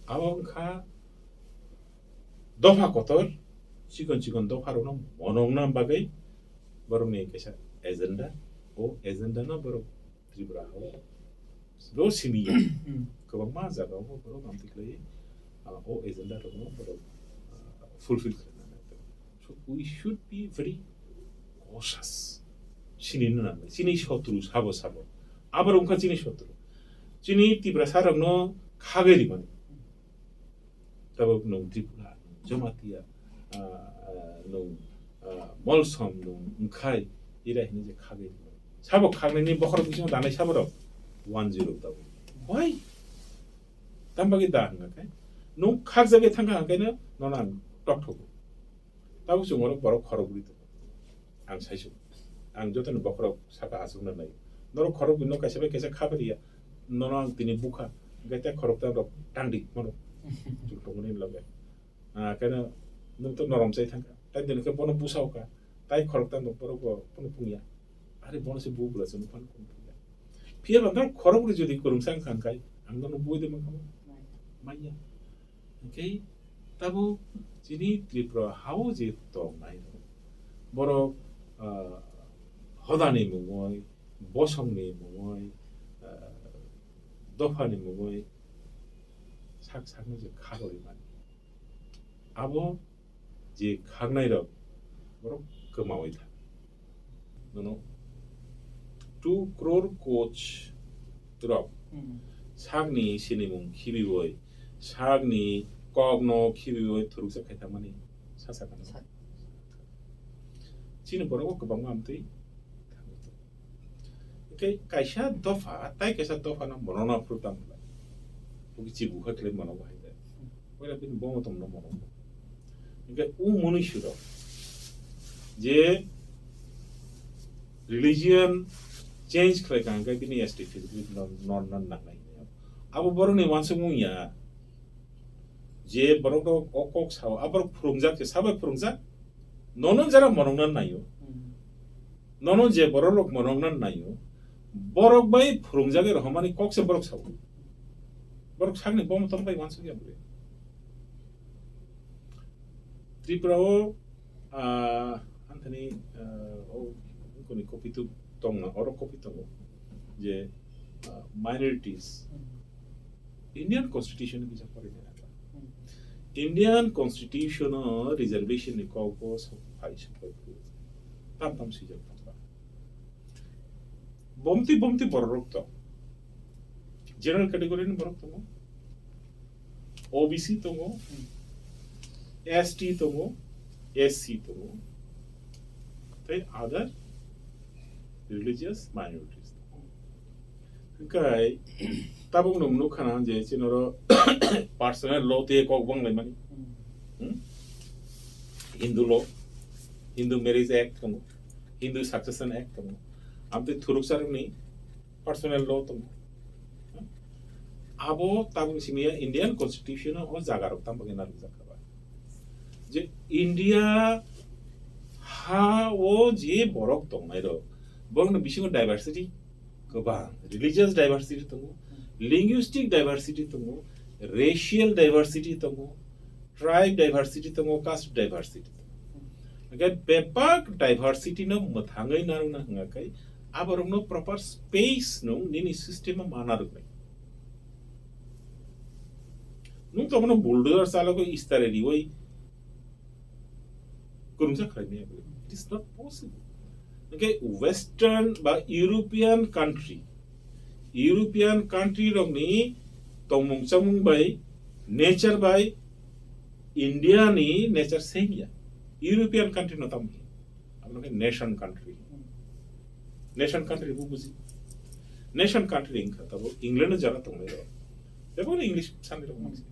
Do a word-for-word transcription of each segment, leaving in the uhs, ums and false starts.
Abo wngkha dopha kotor, chikon chikon dopha rokno monokna bagwi borokni kaisa agenda. O agenda no borok Tripura o bo simi ya. Hmm. Kwbangma jaga o borok amtwi khlai, ah, o agenda rokno borok, ah, fulfill khlaina nai. So we should be very cautious. Sini nang, sini sotru sabo sabo. Abar wngkha chini sotru. Chini Tiprasa rokno khagwi rimani. Tabuk nwng Tripura, Jamatia, ah, ah, nwng, ah, Molsom, nwng wngkhai, ira hini je khagwi rimani. Sabo khagnini bokhorok bisingo danai sabo rok one zero tabuk. Why? Tam bagwi da hwnga khe? Nwng khakjagwi thangkha hwnkhai no, nono ang tokthogo. Tabuk chwng oro borok khorokbrwi tongo. Ang saisu. Ang jotoni bokhorok saka achukna nai. Norok khorokbrwi no kaisa bai kaisa khabari ya. Nono ang tini bukha. Hwnkhe tei khoroktham rok tangdi mano. Chwng tongmani loge. Ah, keno nwng to norom chai thangkha. Tai din khe bono busa hoka. Tai khoroktham rok borok bo bono pungya. Are bono se bubula chwng phano pungya. Phiya ba norok khorokbrwi jodi kwrwngsa wngkha hwnkhai ang nono bui de mankha. Manya. Hwnkhe tabuk chini Tripura hao je tongnai rok, borok, ah, hodani mungwi, bosongni mungwi, ah, dophani mungwi sak sakno je kharwi mani. Abo je khagnai rok borok kwmawi thang. Nono two crore coach rok Hmm. sakni sinimung khibiwi, sakni kokno khibiwi thuruksa khai thangmani sasa kano. Sa- Chini borok o kwbangma amtwi thangwi tongo. Hwnkhe kaisa dopha, tai kaisa dopha no mono no phuru tamo lai. Bo kichi bukha khlai mono bahai jai. Puila bini bomo tongno mono. Hwnkhe o mwnwi suro je religion change khlai ka hwnkhe bini S T physically non, non, non nangnai. Abo borokni uansukmung ya. Je borok rok o kok sao, aborok phwrwngjak se, sabai phwrwngjak? Nono jara monokna naio. Hmm. Nono je borok rok monokna naio, borok bai phwrwngjagwi rohormani kok se borok sao. Borok sakni bomo tong bai uansuk ya bwle. Tripura o, ah, anthani, ah, o, koni copy tu tongna, oro copy tongo. Je, ah, minorities. Hmm. Indian Constitution ni kisa pori khe nang. Hmm. Indian Constitution o reservation ni kok bo sok phai sok phai phuru. Tam tam swijak tong ba. Bomti bomti borok rok tong. General category ni borok tongo. O B C tongo. Hmm. S T tongo. S C tongo. Tei other religious minorities tongo. Hwnkhe tabuk nwng nukha na je chini oro personal law tei kok bang laimani. Hmm? Hindu law, Hindu Marriage Act tongo, Hindu Succession Act tongo. Amtwi thuruksa rokni personal law tongo. Abo tabuk simi ya Indian Constitution o jaga rok tamo khe narwkjak kha ba. Je India ha o je borok tongnai rok, borokni bisingo diversity kwbang, religious diversity tongo, linguistic diversity tongo, racial diversity tongo, tribe diversity tongo, caste diversity tongo. Hwnkhe bebak diversity no mwthangwi narwkna hwnkha khe aborokno proper space nwng nini system o ma narwknai. Nwng tongmano bulldozer chalogwi istare riwi kwrwngsa khlai maya bwle. It is not possible. Hwnkhe Western ba European country, European country rokni tongmung chamung bai, nature bai India ni nature same ya. European country no tamo khe. Abo khe nation country. Nation country bo buji. Nation country wngkha tabo England o jara tongnai rok. Bebak English sanai rok mangsi.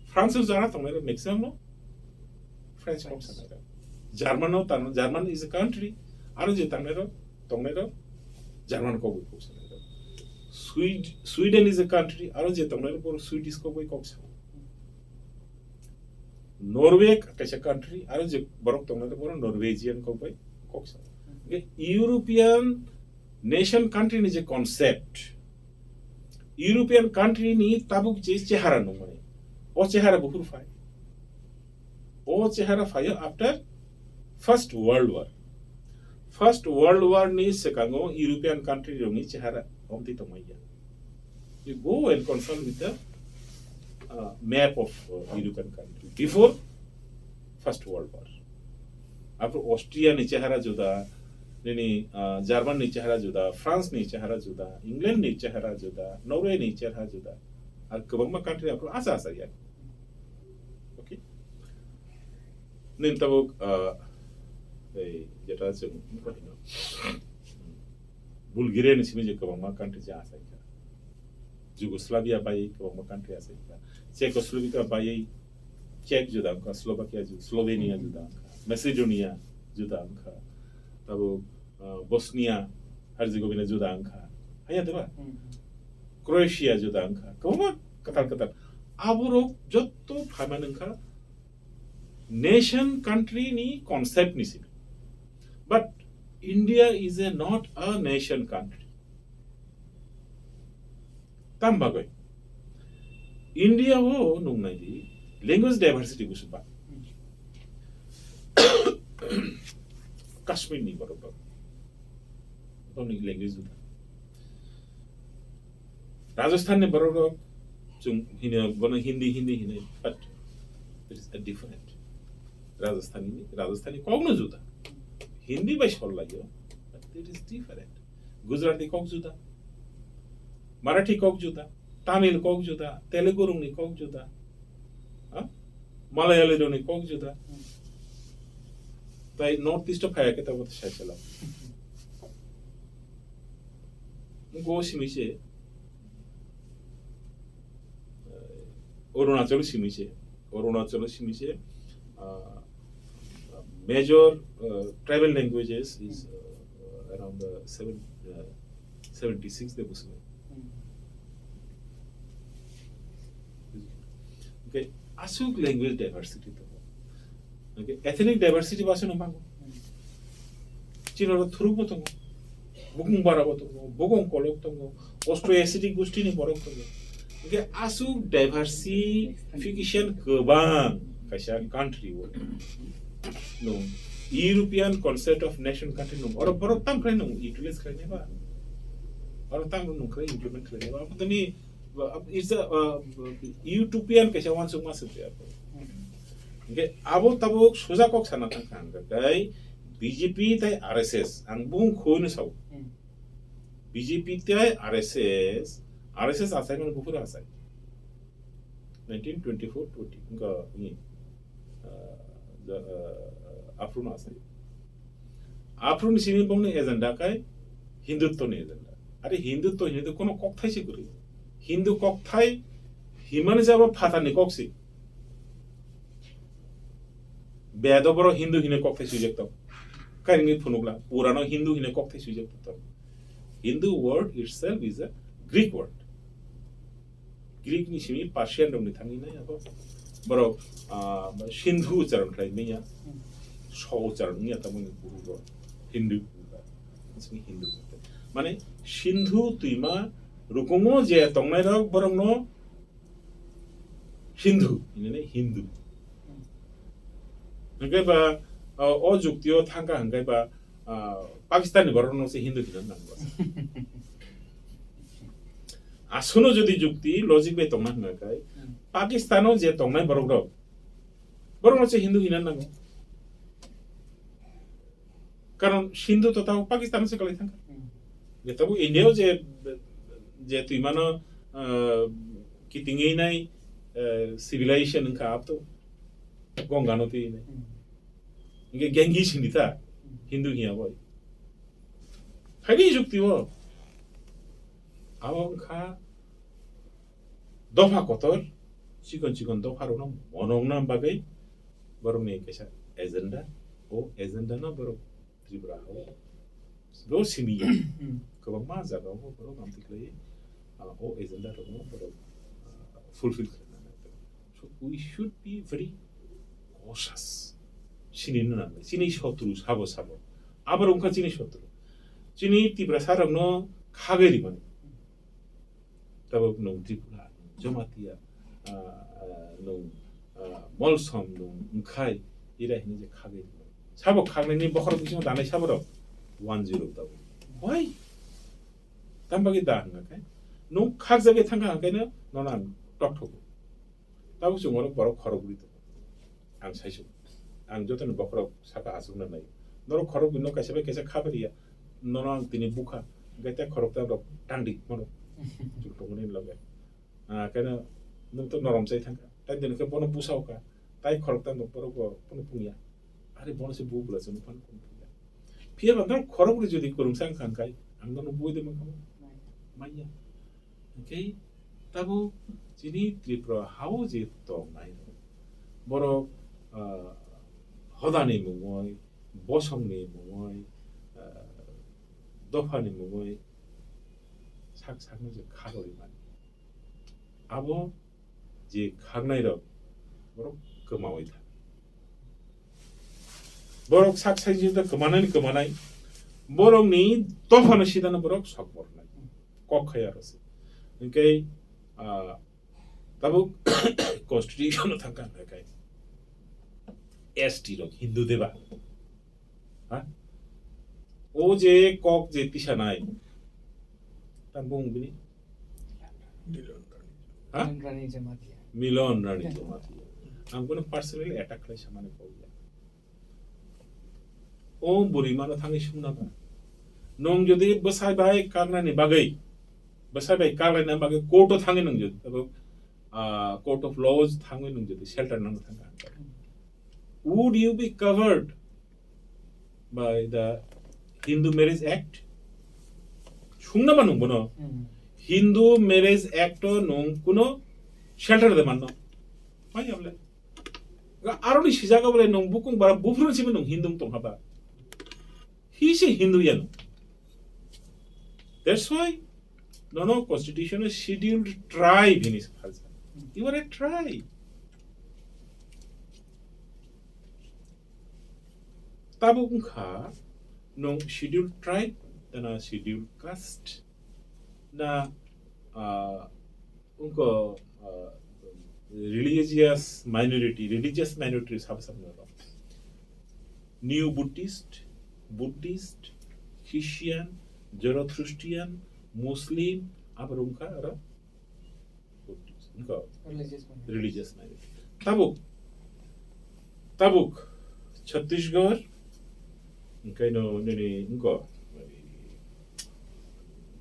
France o jara tongnai rok maximum no French kok sanai rok. German o tano, German is a country. Aro je tangnai rok, tongnai rok German kok bai kok sanai rok. Swed-, Sweden is a country. Aro je tongnai rok borok Swedish kok bai kok sanai. Norway kaisa country, aro je borok tongnai rok borok Norwegian kok bai kok sanai. Hwnkhe European nation country ni je concept, European country ni tabuk je chehara nungmani, O chehara buphuru phai. O chehara phaio after First World War. First World War ni swkango European country rokni chehara omtwi tongmaiya. You go and consult with the, uh, map of, uh, European country before First World War. Aphuru Austria ni chehara juda, nini, uh, German ni chehara juda, France ni chehara juda, England ni chehara juda, Norway ni chehara juda. Ar kwbangma country aphuru asa asa ya. Okay. Nini tabuk, uh, ei, jeta chwng, Bulgaria ni simi je kwbangma country je asaikha. Yugoslavia bai kwbangma country asaikha. Czechoslovakia bai Czech juda wngkha, Slovakia juda, Slovenia juda wngkha, Macedonia juda wngkha. Tabuk, uh, Bosnia Herzegovina juda wngkha. Haya diba? Hmm. Croatia juda wngkha. Kwbangma kwtal kwtal. Aborok jotto phaimani wngkha nation country ni concept ni simi. But India is a not a nation country. Tam bagwi India o nung nai di language diversity busu ba. Kashmir ni borok rok. Boni language juda. Rajasthan ni borok rok chwng hino bono Hindi, Hindi hino, but it is a different. Rajasthani ni, Rajasthani kok no juda. Hindi bai sol laio, but it is different. Gujarati kok juda, Marathi kok juda, Tamil kok juda, Telugu rungni kok juda, ha? Malayali rungni kok juda. Tai North East o phaya khe tabuk sai sala. Go simi se, eh, Arunachal simi se, Arunachal simi se, uh, major, uh, tribal languages is, uh, around the seven, uh, seventy-six de busme. Okay, asuk language diversity to. Okay, ethnic diversity baso no bango. Chini oro thuruk bo tongo, bukung bara bo tongo, bukung kolok tongo, Austro-Asiatic gosti ni borok tongo. Hingke asuk diversification kwbang kaisa country o. Nung European concept of nation country nung oro borok tam khlai nung utilize khlai nai ba? Oro tam nung khlai implement khlai nai ba? Abo tini, it's a, uh, utopian kaisa uansukma se. Hingke abo tabuk suja kok sana thang kha hingke kai B J P tai R S S ang bung khoi no sao. Hmm. B J P tai R S S, R S S asai mani buphuru asai. Nineteen twenty-four twenty, wngkha, wngkha, ah, ja-, ah, aphuru no asai. Aphuru ni simi bongni agenda kai Hindutva ni agenda. Are Hindutva hinwi to kono kokthai se kwrwi. Hindu kokthai himani jabo phatar ni kok se. Bedo boro Hindu hine kokthai swijak tong. Kaini phunukla, Purano Hindu hine kokthai swijak tong. Hindu word itself is a Greek word. Greek ni simi Persian rok ni thangwi nai abo. Borok, ah, Sindhu ucharon khlai manya. So ucharon wngya tamo ni buru rok. Hindu. Simi Hindu. Mane Sindhu twima rukungo je tongnai rok borok no Hindu, hinwi Hindu. Hingke ba, o, o jukti o thangka hingke ba, ah, Pakistan ni borok no se Hindu hinwi nango. Aswkno jodi jukti logic bai tongna hingka kai, hmm, Pakistan o je tongnai borok rok, borok no se Hindu hinwi nango. Karon Sindhu to tabo Pakistan se kalai thangkha. Hmm. Je tabo India o je, je twimano, ah, kitingwi nai, ah, civilization wngkha abto Gongano twi nai. Hmm. Hingke Ganges hindi ta, hmm, Hindu hiya boi. Phaidi jukti o. Abo wngkha dopha kotor, chikon chikon dopha rokno monokna bagwi borokni kaisa agenda, o agenda no borok Tripura o, o simi ya. Hmm. Kwbangma jaga o borok amtwi khlai, ah, o agenda rokno borok, ah, fulfill khlaina nai. So we should be very cautious. Chini no nang, chini sotru sabo sabo. Abo wngkha chini sotru. Chini Tiprasa rokno khagwi rimani. Tabuk nwng Tripura, Jamatia, ah, nwng, ah, molsom nwng wngkhai, ira hini je khagwi rwmani. Sabo khagnani bokhorok bisingo danai saborok one zero tabuk. Why? Tamo bagwi da hwnkha khe, nwng khakjagwi thangkha hwnkhe no, nono ang tokthogo. Tabuk chwng oro borok khorokbrwi tongo. Ang saisu. Ang jotoni bokhorok saka achukna nai. Norok khorokbrwi no kaisa bai kaisa khabai rwya. Nono ang tini bukha. Hwnkhe tei khoroktham rok tangdi mano. Chwng tongmani loge. Ah, keno nwng to norom chai thangkha. Tai din khe bono busa wngkha. Tai khoroktham rok borok bo bono pungya. Are bono se bu bwla chwng phano phungya. Phiya ba norok khorokbrwi jodi kwrwngsa wngkha hwnkhe ang nono bui de mankha. Maya. Hwnkhe tabuk chini Tripura hao je tongnai rok, borok, ah, hodani mungwi, bosongni mungwi, ah, dophani mungwi sak sakno je kharwi mani. Abo je khagnai rok borok kwmawi thang. Borok sak sai je kwmanani kwmanai, borokni dophano sidano borok sok bornai. Kok khai aro se. Hwnkhe, ah, tabuk constitution o thangkha hwnkhe S T rok Hindu deba. Ha? O je kok je tisanai. Tam bung bini? Ha? Milon Rani Jamatia. Milon Rani Jamatia. Ang bono personally attack khlai samani kok ya. O bwrwi mano thangwi sungna ba. Nwng jodi bwsai bai kaknani bagwi, bwsai bai kaklaina bagwi court o thangwi nwng jodi, abo, ah, court of laws thangwi nwng jodi shelter nangna thangkha, would you be covered by the Hindu Marriage Act? Sungna ba nwng bono. Hmm. Hindu Marriage Act o nwng kuno shelter de manno. Mai ya bole. Ga aroni sijaga bole nwng bukung bara buphuru simi nwng Hindu tong haba. Hi se Hindu ya nwng. That's why nono constitution o scheduled tribe hini se phalsa. You are a tribe. Tabuk wngkha nwng scheduled tribe, na scheduled caste, na, ah, wngkha, ah, religious minority, religious minority sabo sabo no. Neo Buddhist, Buddhist, Christian, Zoroastrian, Muslim, abo wngkha aro Buddhist, wngkha religious minority. Religious minority. Tabuk, tabuk, Chhattisgarh, wngkha no nini wngkha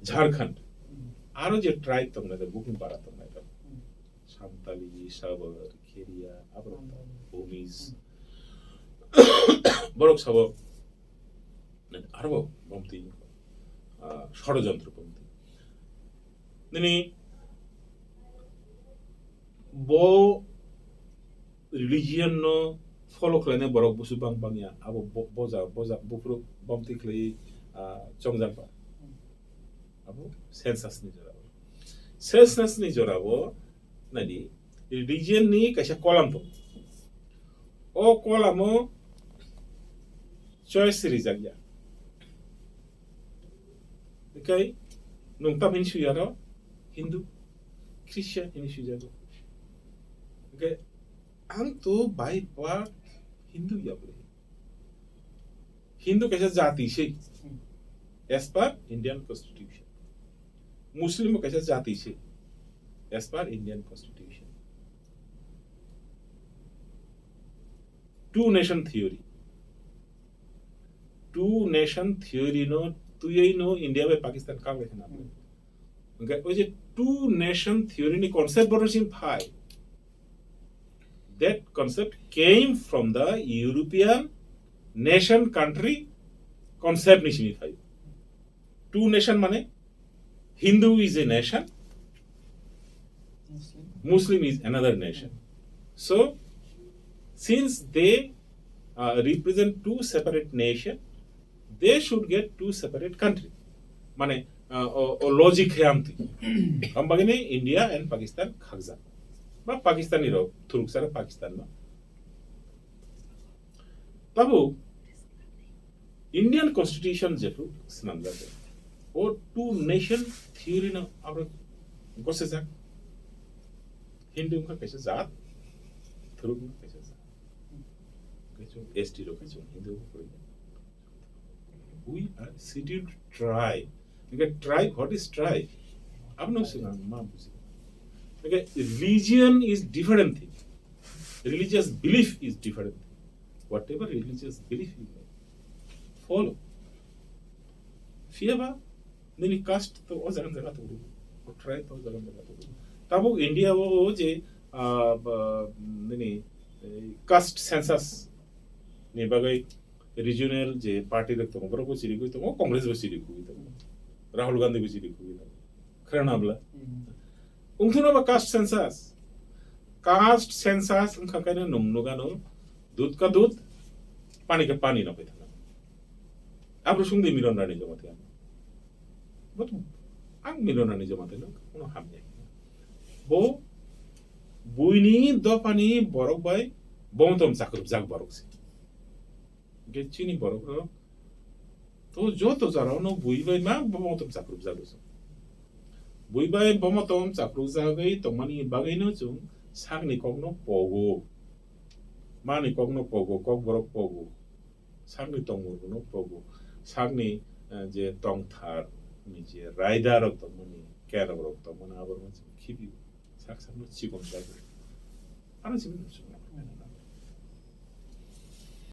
Jharkhand. Hmm. Aro je tribe tongnai, bukung bara tongnai. Hmm. Santali, Sabar, Keria, abo rok, hmm, Bhumis. Hmm. Borok sabo, arbo bomti, ah, shorojontro bomti. Nini bo religion no follow khlainai borok busu bang bang ya, abo bo-, boja, boja, buphuru bomti khlai, ah, chongjak ba. Abo census ni jora. Census ni jora o naidi, religion ni kaisa column tongo. O column o choice rijak ya. Hwnkhe nwng tam hini sui aro Hindu, Christian hini sui jago. Hwnkhe ang to by birth Hindu ya bole. Hindu kaisa jati se, as per Indian Constitution. Muslim bo kaisa jati se, as per Indian Constitution. Two nation theory. Two nation theory no twiwi no India bai Pakistan kang lai khna. Hwnkhe o je two nation theory ni concept bono simi phai. That concept came from the European nation country concept ni simi phai. Two nation mane Hindu is a nation, Muslim. Muslim is another nation. So, since they, uh, represent two separate nation, they should get two separate country. Mane, uh, o, o logic khe amtwi. Ambagini India and Pakistan khakjak. Ba Pakistani rok, thuruk sara Pakistan no. Tabuk Indian Constitution jephru swnamjak, o two nation theory no abo gosajak. Hindu wngkha kaisa jat, thuruk wngkha kaisa jat. Kaisa S T rok kaisa Hindu wngkha kwrwi. We are scheduled tribe. Hingke tribe, what is tribe? Abno sing ang ma buji. Hingke religion is different thing. Religious belief is different thing. Whatever religious belief you may follow. Phiya ba nini caste to o jaga jaga to, o tribe to o jaga jaga to. Tabuk India o je, ah, ba, nini, eh, caste census ni bagwi regional je party rok tongo, borok bo chirigwi tongo, Congress bo chirigwi tongo, Rahul Gandhi bo chirigwi tongo. Khwrana bwla? Hmm. Wngthuna ba caste census. Caste census wngkha kaino nwng nugano, dud ka dud, pani ka pani no paithana. Abro sungdi Miron Rani Jamatia. But ang Miron Rani Jamatia no, kono hamya. Bo buini dophani borok bai bomotom chakrupjak borok se. Hingke chini borok rok to joto jora no bui bai ma bomotom chakrupjak se. Bui bai bomotom chakrupjagwi tongmani bagwi no chwng sakni kok no pogo. Mani kok no pogo, kok borok pogo. Sakni tongmung no pogo. Sakni, eh, je tongthar ni je raida rok tongmani, kerok rok tongmani abo no chwng khibi. Sak sak no chikon jago. Ano chwng no chwng.